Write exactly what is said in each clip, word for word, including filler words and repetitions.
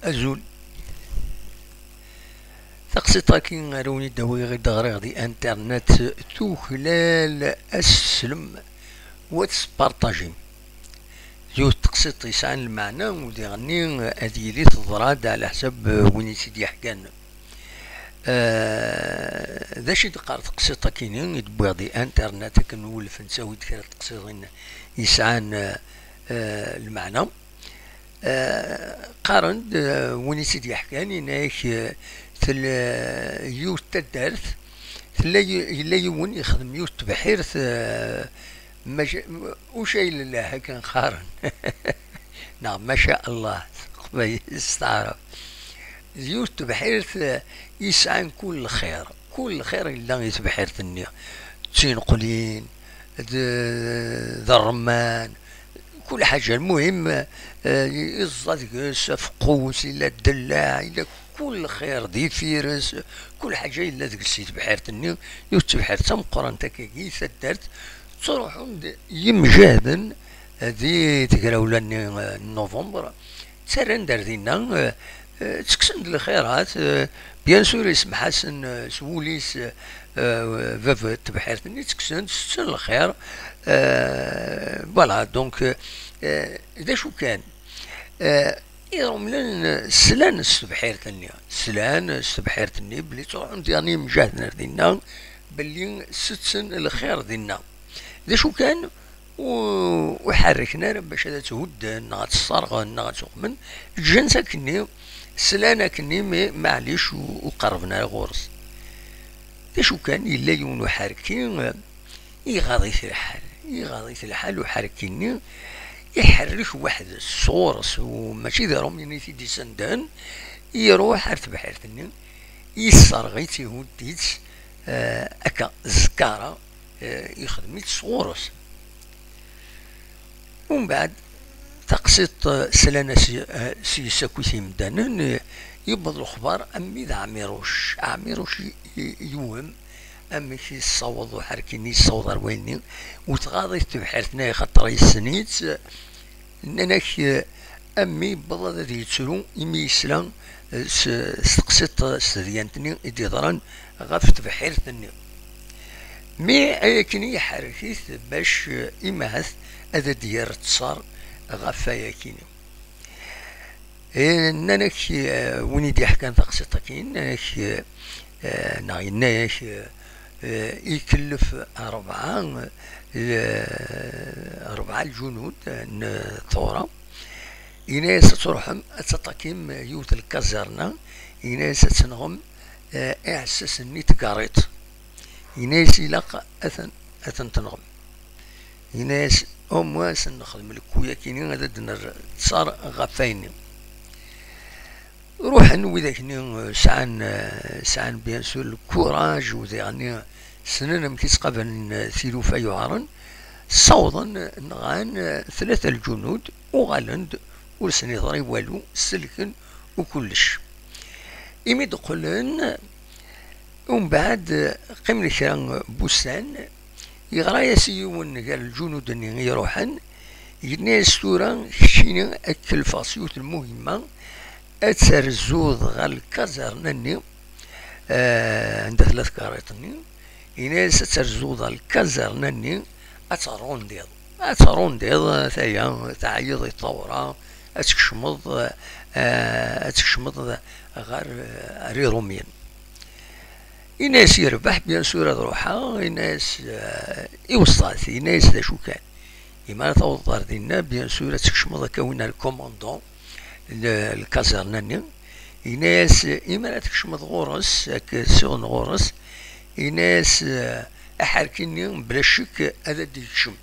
Azul. Taqsiṭ-agi ara wen-id-awiɣ i d-ɣriɣ di internet tuklal aseslem u ad tespartajim. Yiwet teqsiṭ yesɛan lmeɛna u diɣenni ad yili teḍra-d ɛla ḥsab win i tt-id-yeḥkan. Eh, d acu i d-teqqar teqsiṭ-akini i d-wwiɣ di internet akken wulfen ttawi-d kra n teqsiḍin yesɛan, eh, lmeɛna? Eh, qqaren-d, eh, win i tt-id-yeḥkan, yenna-yak, eh, tella yiwet taddart, tella y-, yella yiwen yexdem yiwet tebḥirt, eh, maca, ucay llah akken qqaren. Neɣ maca Allah, s teqbaylit, s taɛrabt. D yiwet tebḥirt, eh, yesɛan kul lxir. Kul lxir yella i tebḥirt-nni. D tineqlin, d, d ṛṛemman, kul ḥaǧa. Lmuhim, eh, iẓẓa deg-s afeqqus, yella ddellaɛ, yella kul lxir d ifires, kul ḥaǧa yella deg-s i tebḥirt-nni. Yiwet tebḥirt d tameqqrant akkagi, taddart, ttruḥun-d yimjahden di tegrawla-nni, eh, n novembre, ttarran-d ar dinna, eh, eh, ttekksen-d lxirat, eh, bien sûr, isemḥ-asen, eh, s wul-is, eh, eh, bab n tebḥirt-nni, ttekksen-d, tetten lxir, eh, voilà, donc, eh, d acu kan, eh, Iṛumlen slan s tebḥirt-nni, slan s tebḥirt-nni belli ttruḥun diɣen yimjahden ar dinna, belli setten lxir dinna. D acu kan, ur, ur ḥerrken ara bac ad tt-hudden, neɣ ad tt-sserɣen, neɣ ad tt-uqmen. Ǧǧan-tt akkenni, slan akkenni, mi, maɛlic, ur, ur qerrben ara ɣur-s. D acu kan, yella yiwen uḥerki, iɣaḍ-it lḥal, iɣaḍ-it lḥal uḥerki-nni, iḥerrek weḥd-s sɣur-s, u mačči d Iṛumyen i t-id-isenden, iruḥ ar tebḥirt-nni, yesserɣ-itt, ihudd-itt, eh, akka, zkara, eh, ixdem-itt sɣur-s. Umbeɛd, taqsiṭ, eh, slan-as, eh, s-, yes akk i yimdanen, eh, yewweḍ lexbar a mmi d Ɛmiruc. Ɛmiruc i-, i-, yewhem amek i tessaweḍ uḥerki-nni, yessaweḍ ar wayenni, u tɣaḍ-it tebḥirt-nni, axaṭer yessen-itt. Nnan-ak, eh, a mmi yewweḍ ad yettru imi yesla, eh, s, s teqsiṭ, s tedyant-nni i d-yeḍran ɣef tebḥirt-nni. Mi ayakken i iḥerrek-it bac, eh, imahat ad d-yerr ttṣar ɣef wayakini. Eh, nnan-ak, eh, win i d-yeḥkan taqsiṭ-agi, nnan-ak, eh, eh, neɣ yenna-ak, eh, eh, ikellef rebɛa, eh, rebɛa lǧunud n Ṭura. Yenna-as ad truḥem ad taṭakim yiwet lkazerna, yenna-as ad tenɣem, eh, iɛessasen-nni n tgaṛiṭ. Yenna-as ilaq ad ten-, ad ten-tenɣem. Yenna-as, au moins ad nexdem lekku-yakini, ad d-nerr ttṣar ɣef wayenni. Ruḥen widak-nni, eh, sɛan, eh, sɛan bien sûr le courage, u diɣenni ssnen amek i ttqabalen, eh, tilufa yuɛren. Ssawḍen, nɣan, eh, tlata lǧunud, uɣalen-d, ur sen-iḍri walu, selken u kullec. Imi d-qqlen, umbeɛd, eh, qqimen kra n wussan, yeɣra-yas i yiwen gar lǧunud-nni i iruḥen, yenna-yas, tura keččini ad k-kellfeɣ s yiwet n lmuhimma, ad terzuḍ ɣer lkazerna-nni, eh, anda tella tgaṛiṭ-nni, yenna-yas ad terzuḍ ɣer lkazerna-nni, ad terrundiḍ. Ad terrundiḍ, taya, teɛyiḍ i ṭṭawra, ad tkecmeḍ, eh, ad tkecmeḍ ɣer, ɣer Iṛumyen. Yenna-yas yerbeḥ, bien sûr, ad ruḥeɣ. Yenna-yas, eh, iweṣṣa-t, yenna-yas d acu kan. Imi ara tawḍeḍ ɣer dinna, bien sûr, ad tkecmeḍ akka win ar commandant, l-, lkazerna-nni. Yenna-yas, imi ara tkecmeḍ ɣur-s, ad k-ssiwḍen ɣur-s, yenna-yas, eh, aḥerki-nni, bla ccek, ad d-yekcem.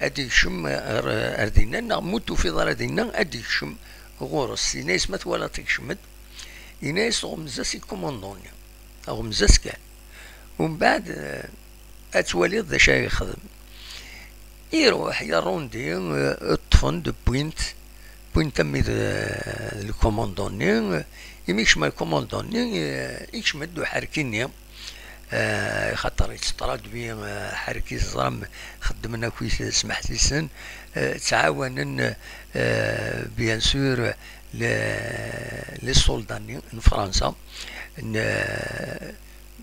Ad d-yekcem ar, ar dinna, neɣ mu tufiḍ ara dinna, ad d-yekcem ɣur-s. Yenna-yas, ma twalaḍ ikcem-d, yenna-yas, ɣmez-as i commandant-nni. Ɣmez-as kan. Umbeɛd, eh, ad twaliḍ d acu ara yexdem. Iruḥ, yerrundi, eh, ṭṭfen-d, wwin-t, wwin-t armi d, d lkumandun-nni. Imi yekcem ar lkumandun-nni, eh, yekcem-d uḥerki-nni, Eh, xaṭer yettṭradwi, eh, ḥerki, teẓram, xeddmen akkit smeḥsisen, eh, ttɛawanen, eh, bien sûr, les, les soldats-nni n Fransa, n,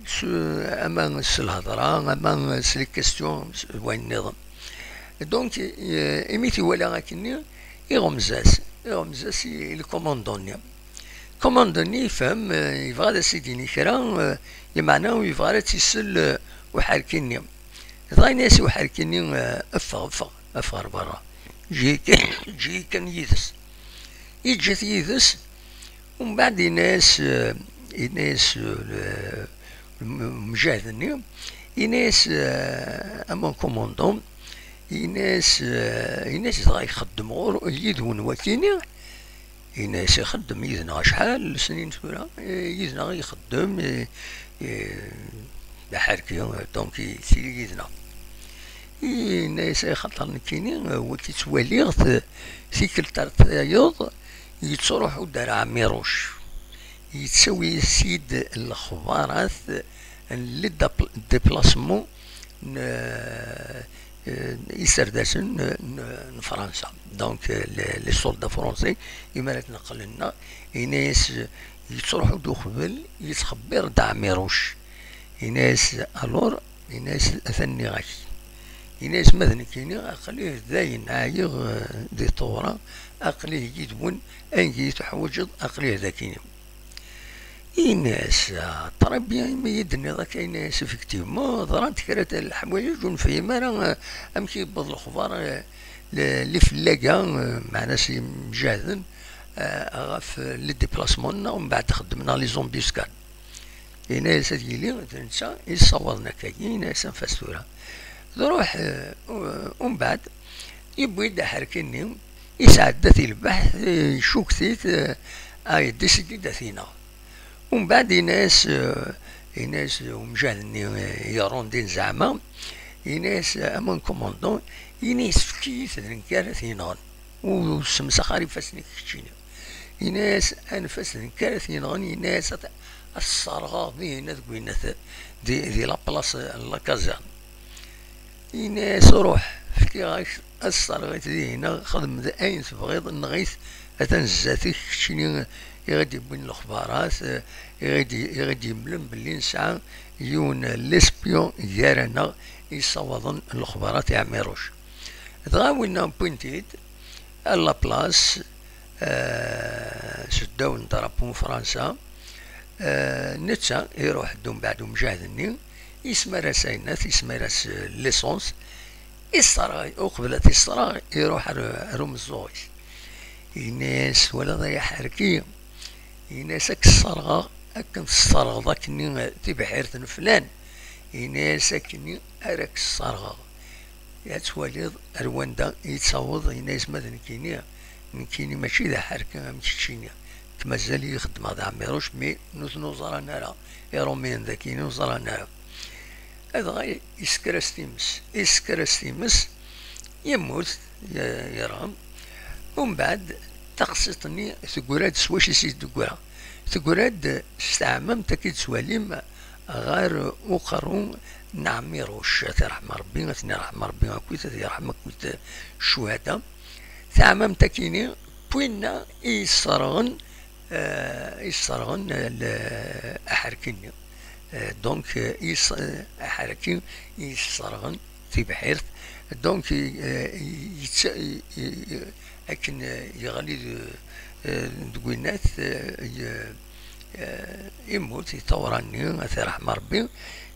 s, ama s lhedra, ama s les questions, s wayen nniḍen. Donc, eh, imi t-iwala akkenni, iɣmez-as, iɣmez-as i, i le commandant-nni. Commandant-nni yefhem, eh, yebɣa ad as-id-yini kra, eh, lameɛna ur yebɣi ara ad tt-isel, eh, uḥerki-nni. Dɣa yenna-yas i uḥerki-nni, eh, ffeɣ, ffeɣ, ffeɣ ɣer berra. Eǧǧ-iyi kan, eǧǧ-iyi kan yid-s. Yeǧǧa-t yid-s, umbeɛd yenna-yas, eh, yenna-yas, eh, le, le, umjahed-nni, yenna-yas, eh, a mon commandant, yenna-yas, eh, yenna-yas dɣa ixeddem ɣur, yid-wen wakini? Yenna-yas ixeddem yid-neɣ acḥal n lesnin tura, eh, yid-neɣ i ixeddem, eh, eh, d aḥerki, donc yettili yid-neɣ. Yenna-yas axaṭer nekkini, eh, wagi ttwaliɣ-t, eh, tikkelt ar tayeḍ, yettruḥu-d ar Ɛmiruc. Yettawi-as-id lexbarat n le dap-, déplacement n, eh, iserdasen n, n, n Fransa. Donc, eh, les, les soldats français, imi ara t-neqqlen, yenna-yas, yettruḥu-d uqbel, yettxebbir-d Ɛmiruc. Yenna-yas, alors, yenna-yas, atan nniɣ-ak. Yenna-yas, ma d nekkini, aql-i dayen ɛyiɣ, eh, di tɣura, aql-i yid-wen, angi i tuḥwaǧeḍ, aql-i dagi. Yenna-yas, ah, très bien, imi i d-tenniḍ akka, yenna-yas, effectivement, ḍrant kra n leḥwayeǧ, ur nefhim ara, eh, amek i yewweḍ lexbar, eh, li, li fell-aga, eh, meɛna s yimjaden, eh, ɣef le déplacement-nneɣ, mbeɛd xeddmen-aɣ les embuscades. Yenna-yas ad yili d netta i yessawaḍen akkagi, yenna-yas anef-as tura. Truḥ, eh, u-, umbeɛd, yewwi-d aḥerki-nni, yesɛedda-t i lbeḥt, eh, icukket-it, eh, a yedisidi-d ad t-ineɣ. Umbeɛd yenna-yas, eh, yenna-yas umjahed-nni, eh, i irundin zeɛma, yenna-yas, eh, a mon commandant, yenna-yas efk-iyi-t d nekk ara t-yenɣen. Ur ssemsax ara ifassen-ik keččini. Yenna-yas anef-as d nekk ara t-yenɣen, yenna-yas ad, ad t-sserɣeɣ dihin deg winna t-, di, di la place n la caserne. Yenna-yas ruḥ, fkiɣ-ak ad tesserɣit dihin, xdem d ayen tebɣiḍ, nɣ-it, atan zdat-k, keččini i ɣ-d-yewwin lexbarat, i ɣ-d-, i ɣ-d-yemlen belli nesɛa yiwen l'espion gar-aneɣ yessawaḍen lexbarat i Ɛmiruc. Dɣa winna wwin-t-id à la place, eh, s ddaw n drapeau n Fransa, eh, netta iruḥ-d umbeɛd umjahed-nni, yesmar-as ayennat, yesmar-as, eh, l'essence, isserɣ, uqbel ad t-isserɣ, iruḥ ar, ar umeẓẓuɣ-is. Yenna-yas, twalaḍ ay aḥerki, yenna-yas, ad k-sserɣeɣ akken tesserɣeḍ akkenni tibḥirt n flan, yenna-yas, akkenni ara k-sserɣeɣ. Ad twaliḍ ar wanda i yettaweḍ, yenna-yas, ma d nekkini, nekkini mačči d aḥerki am keččini. Mazal-iyi xeddmeɣ d Ɛmiruc, mi nutni ur ẓran ara, Iṛumiyen dagi ur ẓran ara. Dɣa isker-as times, isker-as times, yemmut, y-, yerɣem. Umbeɛd, taqsiṭ-nni teggra-d s wacu i s-d-teggra. Teggra-d s teɛmamt akka i d-tettwalim ɣer uqerru n Ɛmiruc. Ad t-iṛḥem Ṛebbi, ad ten-iṛḥem Ṛebbi akkit, ad t-iṛḥem akkit ccuhada. Taɛmamt-akini, winna i yesserɣen, eh, i yesserɣen, eh, le-, aḥerki-nni. Eh, donc, eh, i yes-, eh, aḥerki i yesserɣen tibḥirt. Donc, eh, yetta-, i-, i-, i-, akken, eh, yeɣli de-, eh, deg winnat, eh, ye-, eh, immut, yeṭṭawra-nni, ad t-iṛḥem Ṛebbi.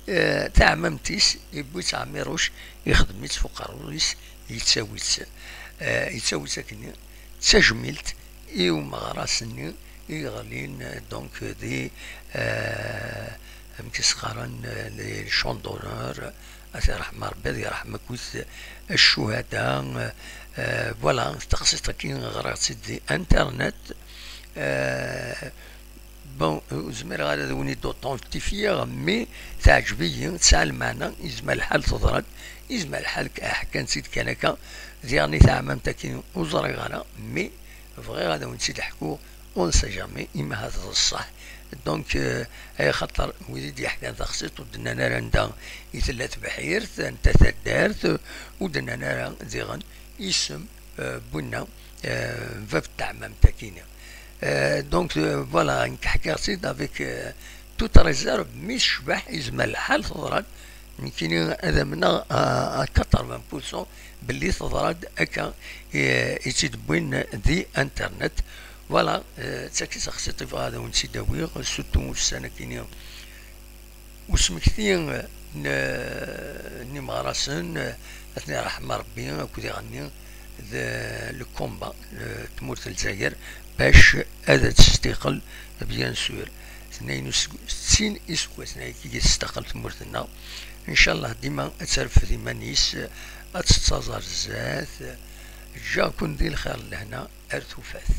Eh, taɛmamt-is, yewwi-tt Ɛmiruc, ixdem-itt f uqerru-is, yettawi-tt, eh, yettawi-tt akken d tajmilt i umeɣras-nni i yeɣlin, eh, donc, di, eh, amek i s-qqaren, eh, les champs d'honneur, ad t-iṛḥem Ṛebbi, ad iṛḥem akkit ccuhada, eh, voilà, taqsiṭ-agi ɣriɣ-tt-id di internet, eh, Bon, ur zmireɣ ara ad wen-id-authentifiyeɣ, mais teɛǧeb-iyi, tesɛa lmeɛna, yezmer lḥal teḍra-d, yezmer lḥal k-, ḥkan-tt-id kan akka, diɣen i teɛmamt-agi ur ẓriɣ ara, mais bɣiɣ ad wen-tt-id-ḥkuɣ, On ne sait jamais, imi ahat d ṣṣeḥ. Donc, euh, ay axaṭer wid i d-yeḥkan taxsiṭ ur d-nnan ara anda i tella tebḥirt, anta taddart, ur d-nnan ara diɣen isem, euh, n winna, euh, bab n teɛmamt-akini. Euh, donc, euh, voilà, nekk ḥkiɣ-tt-id avec, euh, toute réserve, mi tecbeḥ, yezmer lḥal teḍra-d, nekkini ad amneɣ à, à quatre-vingts pour cent belli teḍra-d akka, i, i tt-id-wwin di internet. Voilà, euh, d tagi taxsiṭ i bɣiɣ ad awen-tt-id-awiɣ, surtout ussan-akini usmekti n, n imeɣrasen, ad ten-iṛḥem Ṛebbi, akked iɣenni d le combat, euh, tmurt n Lezzayer, bac ad testiqel, bien sûr. Tnayen useg-, settin iseggasen ay testaqqel tmurt-nneɣ. Ncallah dima ad terfed iman-is, ad tettaẓ ar zdat. Ǧǧiɣ-ken di lxir n lehna ar tufat.